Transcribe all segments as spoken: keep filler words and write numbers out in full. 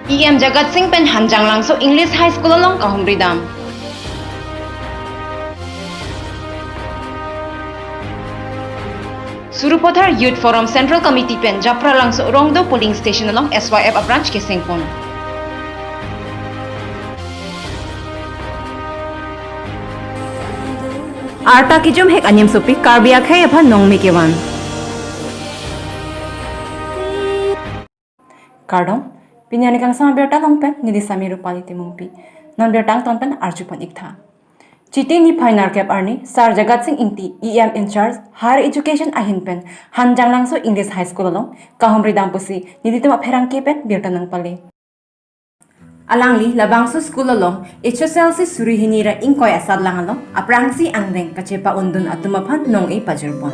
E M Jagat Singh pen Hanjanglangso English High School along kahumri dam. Sarupathar Youth Forum Central Committee pen Japralangso Rongdo Polling Station along S Y F a branch kesengpon. Arta kijum hek anim sopi Karbi akhei aphan nongmi kevan. Kardom, pini arni kangsam abirta along pen neli Sami Rupali Timungpi. Non birta angton pen arjupon iktha. Chiti niphai nerkep arni Sar Jagat Singh Ingti, E M in charge Higher Education ahin pen Hanjanglangso English High School along kahumri dam pusi nelitum apherangke pen birta nangpale. Alangli labangso school along H S L C suri hini ra ingkoi asatlang along aphrangsi angdeng kachepa-undun atum aphan nong-e pajirpon.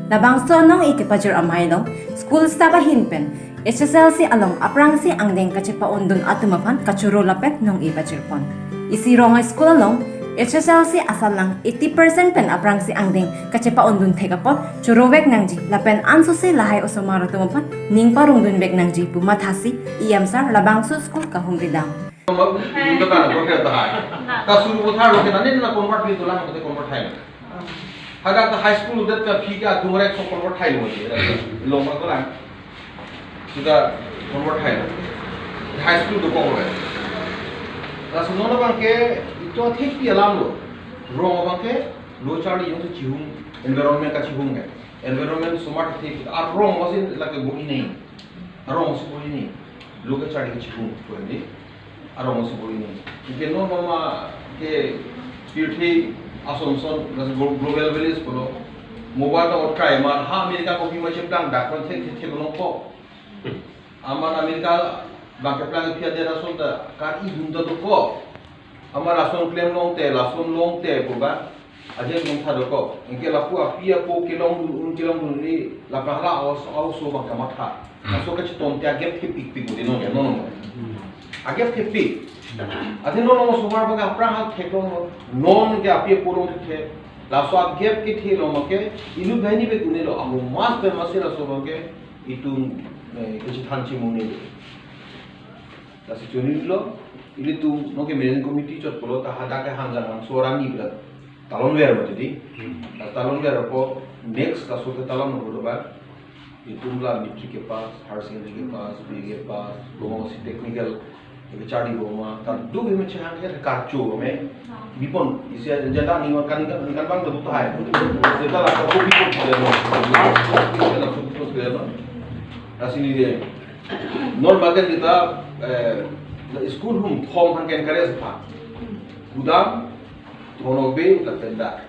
Labangso nong-e kepajir amei along school staff ahin pen H S L C along aphrangsi angdeng kachepa-undun atum aphan kachoro lapen nong-e pajirpon. Isi rong a-school along H S L C asatlang eighty percent pen aphrangsi angdeng kachepa-undun thek apot chorovek nangji lapen ansose lahai osomar atum aphan ning parongdunvek nangji pu mathasi E M sir labangso school kahumri dam. Dun ta kan, kor kre ta hai. Ta suru ko thar lo ke na, ne na convert phi to lang ko convert hai. Hadak ta high school det ka phi ka tumrek ko convert hai lo je. Long ma ko lang. Sudah convert hai. High school do convert. Laso non abang ke ito thek pi alam lo. Rong abang ke lo charli jongsi chihum, environment kachihum ke. Environment somar thek arong masi lake buri nei. Arong masi buri nei. Lo ke charli kachihum ko ni. Arong masi buri nei. Ke non mama ke pirthi asonson, das glo-, global village pulo. Mobile ta otkai man ha America ko pima cheplang dak kon thek thek thek long ko. Aman America bangkeplang phi adia ason ta kar-i hum ta do ko. Aman ason klem longte, lason longte pu ba. Aje nong tha do ko. Anke lapu api apo kelongdun un kelongdun ni lapra hala aus aus so bang kamatha. Aso kacheton te agep thepik pik mo di non ya, non non. Agep thepik. Ate non non osomar bang aphrang hal theklong non. Non ke api apo long the. Laso agep kethe lo make inut banghini be kune lo. Amo mas be masi laso bang ke itum, eh, kachithan chimuni. Lasi choningri lo, ilitum non ke managing committee chot pulo ta hadak ke Hanjanglangso arni bra talon ver mati di. Hmm. Ta talon ver ko next laso ke talon lo ba. Itum la matric ke pass, higher secondary ke pass, B A ke pass, lo masi technical ke charli lo ma. Ta du ke me chehang ke karcho me. Bipon isi agenda ni kan kan kan bang tu hai. Jeta la ko bipon ke lo. Jeta la ko bipon ke lo. Asini de. Normal kan kita, eh, school hum thom han ke encourage tha. Kudam, Thonokbe, lapen dak.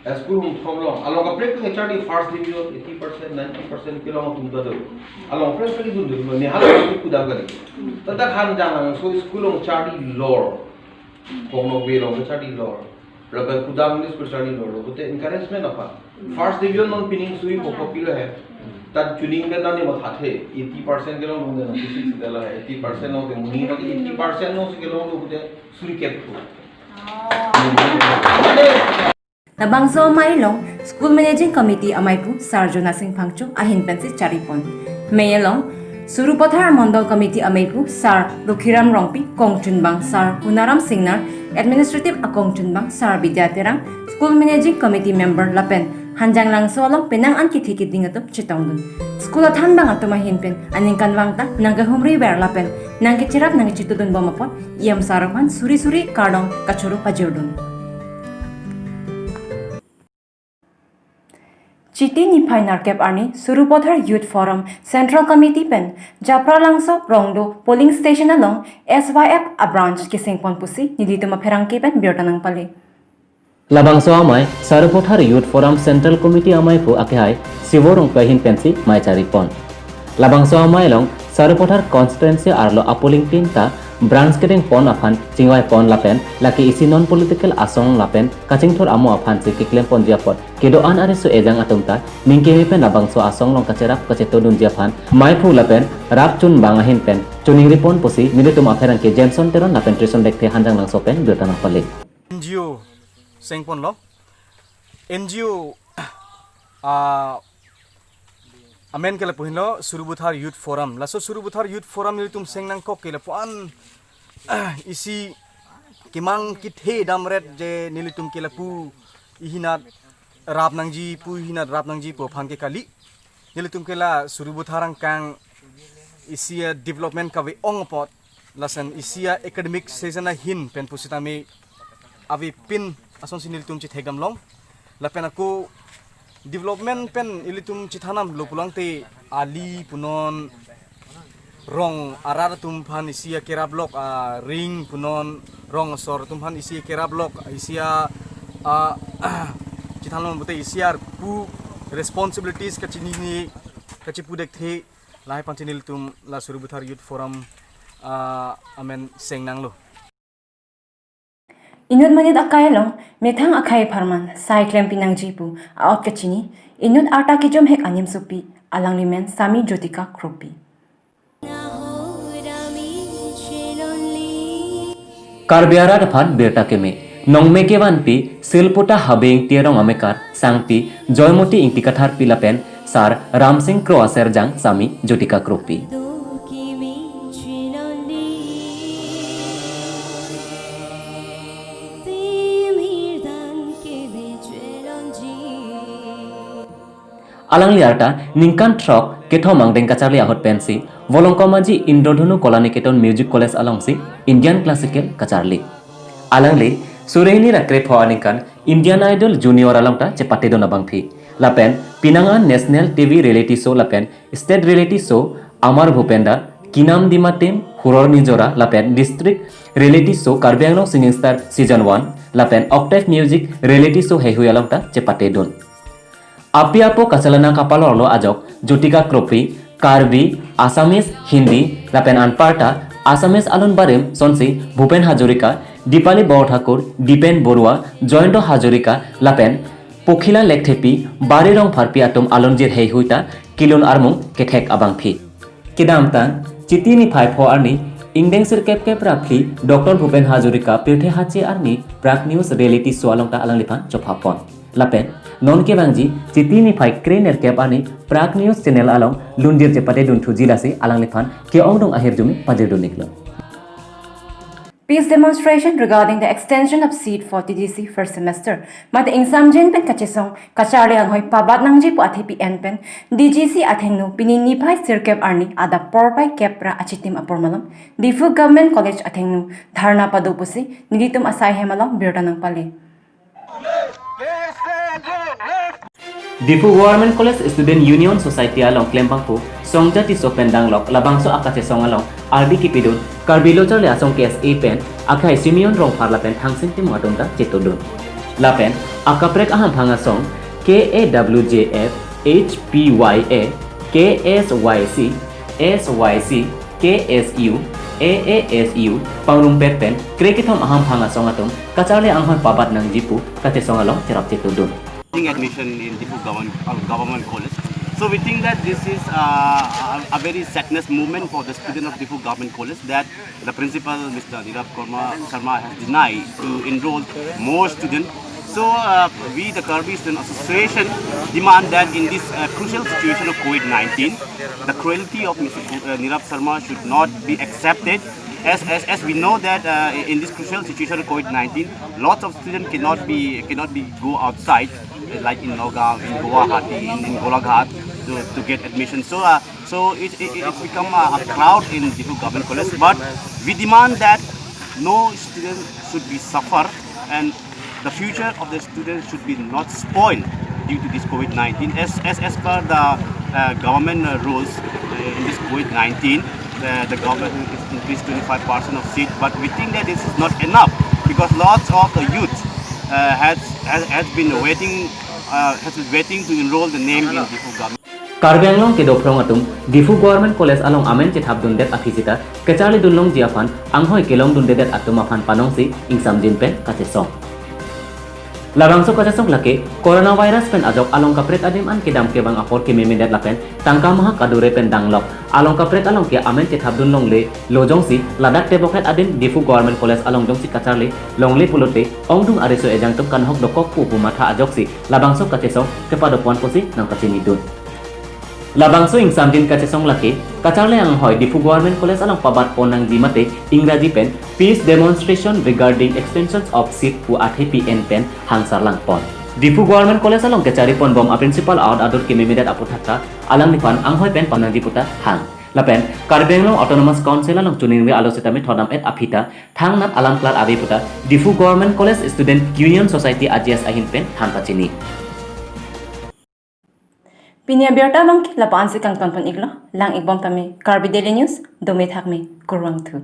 Eh, school hum thom long. Along kaprek ke charli first division, eighty percent, ninety percent kelong atum ta do. Along kaprek ke dun do, ni hala kudam kali. Tata Hanjanglangso school long charli lor. Thonokbe long charli lor. Lapen kudam ni school charli lor lo, pute encouragement apa? Hmm. First division non pining sui ko Hmm. popular hai. Hmm. Tan chuning kan nani matha the, eighty percent kelong nung dan sisi sida la, eighty percent nung ke muni, tapi eighty percent nung si kelong lo pute suri kep ko. Oh. Mane Labangso amei along School Managing Committee amei pu Sar Jona Singh Phangcho ahin pensi charipon. Mei along Sarupathar Mondol Committee amei pu Sar Lokhiram Rongpi, kongchunbang Sar Hunaram Singnar, Administrative akongchunbang Sar Bidya Terang, School Managing Committee member lapen Hanjanglangso along penang an kethe keding atum chetongdun. School athanbang atum ahin pen aningkanvang ta nangkehumri ver lapen nangkecherap nangkechetudun bom apot E M sar aphan suri suri kardom kachoro pajirdun. Chiti niphai nerkep arni Sarupathar Youth Forum Central Committee pen Japralangso Rongdo Polling Station along S Y F a branch kesengpon pusi nelitum apherangke pen birta nangpale. Labangso amei Sarupathar Youth Forum Central Committee amei pu akehai Sivo Rongpi ahin pensi mei charipon. Labangso amei along Sarupathar constituency arlo a polling tin ta branch kedengpon aphan chingvaipon lapen lake isi non political asong lapen kachingthur amo aphansi keklemponji apot kedo-an ariso ejang atum ta ningkeme pen labangso asong along kacherap kachetodunji aphan mei pu lapen rapchunbang ahin pen choningripon pusi nelitum apherangke Jenson Teron lapen Trison Lekthe Hanjanglangso pen birta nangpale. N G O sengpon lo. N G O, ah, Amen ke lapu henlo Sarupathar Youth Forum. Laso Sarupathar Youth Forum nelitum seng nangkok ke lapu-an isi kemang kethe damret je nelitum ke lapu ihinat rap nangji pu, ihinat rap nangji pu aphan ke kali. Nelitum ke la Sarupathar angkang isi, eh, development kave-ong apot lason isi academic session ahin pen pusitame avepin asonsi nelitum chethekdam long. Lapen ako development pen ilitum chethan damlo pulote ali punon, rong arat atum aphan isi akerap lok, ah, ring punon, rong asor atum aphan isi akerap lok, isi a, ah, chethan damlo pute isi arpu responsibilities kachinine, kachipu dekthe, lahai aphansi nelitum la Sarupathar Youth Forum, ah, amen seng nanglo. Inut monit akai along methang akhei apharman sai klempi nangji pu a-ot kachini, inut arta kejom hek anim supi, alangli men Sami Jyotika Kropi. Karbi arat aphan birta keme, nongme kevanpi, Silputa Habe Ingti arong amekat, sangpi, Joymoti Ingti Katharpi lapen Sar Ramsing Kro aserjang Sami Jyotika Kropi. Alangli arta ningkan throk kethom angdeng kacharli ahut pensi Volongkom Aji Indrodhonu Kalaniketan Music College alongsi Indian Classical kacharli. Alangli suri hini ra krepho aningkan Indian Idol Junior along ta chepatedun abangpi. Lapen pinang an National T V Reality Show lapen State Reality Show Amar Bhupenda, Kinam Dimatim, Huror Nijora lapen District Reality Show Karbi Anglong Singing Star Season one lapen Octave Music Reality Show heihui along ta chepatedun. Api apo kachelana kapalorlo ajok Jyotika Kropi, Karbi, Assamese, Hindi, lapen anparta Assamese alun barim sonsi Bhupen Hazarika, Dipali Borthakur, Dipen Borua, Jayanta Hazarika, lapen Pokhila Lekthepi, Bari Rongpharpi atum alunjir heihui ta kelun armung kethek abangpi. Kedamtang, Chiti niphai pho arni, ingdeng sirkep kep ra phli, Doctor Bhupen Hazarika pirthe hache arni Prag News Reality Show along ta alangliphan chophapon. Lapen non kevangji Chiti niphai kre nerkep arni Prag News Channel along lunjir chepatedun thuji lasi alangliphan ke-ongdung ahirjume pajirdun iklo. Peace demonstration regarding the extension of seat for T D C first semester mate ingsamjin pen kachesong kacharli anghoi pabat nangji pu athepi en pen D G C athengno pini niphai sirkep arni adap porphai kep ra achitim apor malom Diphu Government College athengno dharna pado pusi nelitum asai hem along birta nangpale. Diphu Government College Student Union Society along klembangpo Songja Tisso pen danglok labangso akachesong along ardi kipidun Karbi Lo Charli Asong K S A pen akhai Simeon Rongphar lapen Thangsing Timung atum ta chetodun. Lapen akaprek ahamphang asong K A W J F, H P Y A, K S Y C, S Y C, K S U, A A S U, pangrumpet pen kre kethom ahamphang asong atum kacharli anghoi pabat nangji pu kachesong along cherap chetodun. Admission in Diphu Government, uh, Government College. So we think that this is, uh, a, a very sadness moment for the student of Diphu Government College, that the principal, Mister Nirav Sharma, Sharma has denied to enroll more students. So, uh, we, the Karbi Student Association, demand that in this, uh, crucial situation of COVID nineteen, the cruelty of Mister Pu-, uh, Nirav Sharma should not be accepted. As, as, as we know that, uh, in this crucial situation of COVID nineteen, lots of students cannot be, cannot be go outside, uh, like in Nagaon, in Guwahati, in, in Golaghat to, to get admission. So, uh, so it, it, it's become a, a crowd in Diphu Government College. But we demand that no student should be suffer and the future of the students should be not spoiled due to this COVID nineteen. As, as, as per the, uh, government, uh, rules, uh, in this COVID nineteen, uh, the government has increased twenty-five percent of seat, but we think that this is not enough because lots of the youth, uh, has, has, has been waiting, uh, has been waiting to enroll the name in Diphu Government. Karbi Anglong kedophrong atum Diphu Government College along amen chethapdundet aphi sita kacharlidun longji aphan anghoi kelongdundedet atum aphan panongsi ingsamjin pen kachesong. Labangso kachesong lake coronavirus pen ajok along kaprek adim an kedam kevang apor kememedet lapen tangka maha kadure pen danglok along kaprek along ke amen chethapdun longle lo jongsi ladak tebokhet adim Diphu Government College along jongsi kacharli longle pulote ongdung ariso ejang atum kanhok dokok pu pu matha ajoksi labangso kachesong kepadopon pusi nangkachinidun. Labangso ingsamjin kachesong lake kacharli anghoi Diphu Government College along pabat pon nangji mate Ingraji pen Peace Demonstration Regarding Extensions of Seat pu athepi en pen hangsar lang pon. Diphu Government College along kachari pon bom a principal aot adur kememedet aphuthak ta alangliphan anghoi pen pon nangji puta hang. Lapen Karbi Anglong Autonomous Council along choningri alo sitame thodam et aphi ta thangnat alam klar ave puta Diphu Government College Student Union Society A G S ahin pen than pachini. Pini abirta abangke lapu-an si kangton pon iklo, lang ikbom tame Karbi Daily News, dome thakme, kurvangthu.